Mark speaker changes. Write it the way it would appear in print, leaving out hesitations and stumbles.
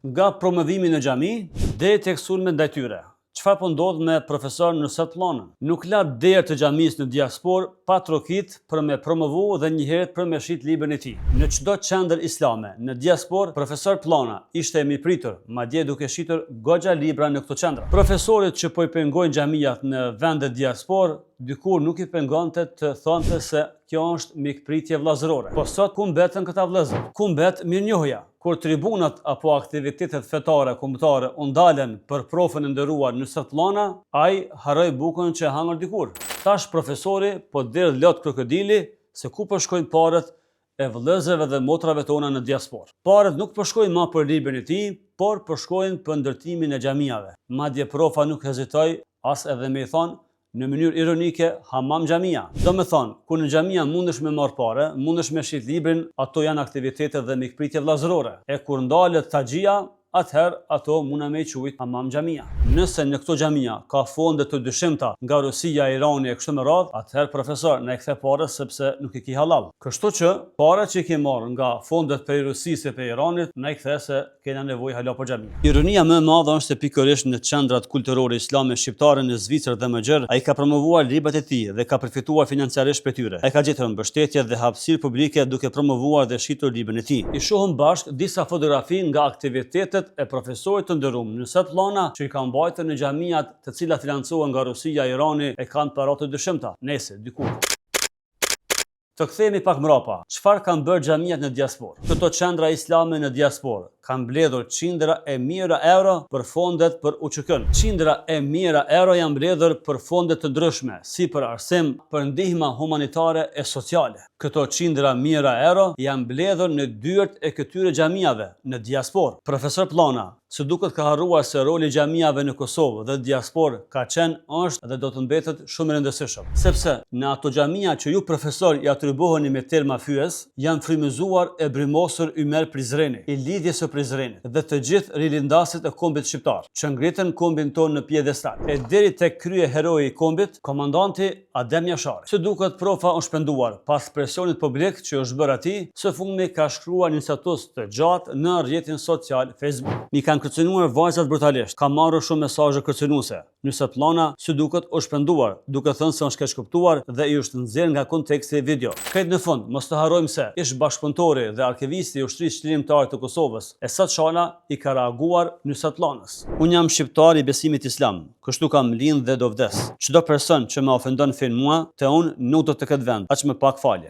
Speaker 1: Nga promovimi në xhami deri tek sulmet ndaj tyre. Çfarë po ndodh me profesor Nusret Pllanën? Nuk la derë të xhamisë në diasporë pa trokit për me promovu dhe njëherit për me shit librin e tij. Në çdo qendër islame në diasporë profesor Pllana ishte i mirëpritur, madje duke shitur goxha libra në këto qendra. Profesorit që po i pengojnë xhamiat në vendet diasporë dikur nuk i pengonte të thonte se kjo është mikpritje vëllazërore. Po sot ku mbetën këta vëllezër? Ku mbet mirënjohja? Kur tribunat apo aktivitetet fetare kombëtare u ndalen për profën e nderuar Nusret Pllana, ai harroi bukën që e hangër dikur. Tash profesori po derdh lot krokodili se ku po shkojnë paret e vëllezërve dhe motrave tona në diasporë. Paret nuk po shkojnë ma për librin e tij, por po shkojnë për ndërtimin e xhamiave. Madje profa nuk hezitoi as edhe me i thonë në mënyrë ironike hamam xhamia. Domethonë, kur në xhamia mundesh me marrë pare, mundesh me shit librin, ato janë aktivitete dhe mikpritje vëllazërore. E kur ndalet tagjia, atëherë ato muna me i qujt hamam xhamia. Nëse në këto xhamia ka fonde të dyshimta nga Rusia, Irani e kështu me radhë, atëherë profesor na i kthe paret sepse nuk i ki hallall. Kështu që, paret që i ke marrë nga fondet prej Rusisë e prej Iranit, na i kthe se kena nevojë hala për xhami. Ironia më e madhe është se pikërisht në qendrat kulturore islame shqiptare në Zvicër dhe më gjerë, ai ka promovuar librat e tij dhe ka përfituar financiarisht prej tyre. Ai ka gjetur mbështetje dhe hapësirë publike duke promovuar dhe shitur librin e tij. I shohim bashkë disa fotografi nga aktivitetet e profesorit të nderum Nusret Pllana që i ka mbajtur në xhamiat të cilat financohen nga Rusia, Irani e kanë para të dyshimta. Nejse, dikur. Të kthehemi pak mbrapa, çfarë kanë bërë xhamiat në diasporë? Këto qendra islame në diasporë kanë mbledhur qindra e mijëra euro për fondet për UÇK-në. Qindra e mijëra euro janë mbledhur për fonde të ndryshme, si për arsim, për ndihma humanitare e sociale. Këto qindra mijëra euro janë mbledhur në dyert e këtyre xhamiave në diasporë. Profesor Pllana, Si duket ka harruar se roli i xhamiave në Kosovë dhe diasporë ka qenë, është dhe do të mbetet shumë i rëndësishëm. Sepse, në ato xhamia që ju profesor i atribuoheni me terma fyes, janë frymëzuar e brymosur Ymer Prizreni, i Lidhjes së Prizrenit, dhe të gjithë rilindasit e kombit shqiptar, që ngritën kombin tonë në piedestal, e deri tek kryeheroi i kombit, komandanti Adem Jashari. Si duket profa është penduar, pas presionit publik që i është bërë atij, së fundmi ka shkruar një status të gjatë në rrjetin social Facebook. M'i kanë kërcënuar vajzat brutalisht, kam marrë shumë mesazhe kërcënuese. Nusret Pllana, si duket, është penduar, duke thënë se është keqkuptuar dhe i është nxjerrë nga konteksti video. Krejt në fund, mos të harrojmë se, ish-bashkëpunëtori dhe arkivisti i Ushtrisë Çlirimtare të Kosovës, Esat Shala i ka reaguar Nusret Pllanës. Unë jam shqiptar i besimit islam, Kështu kam lind dhe do vdes. Çdo person që ma ofendon fenë mua, te unë nuk do të ketë vend, aq më pak falje.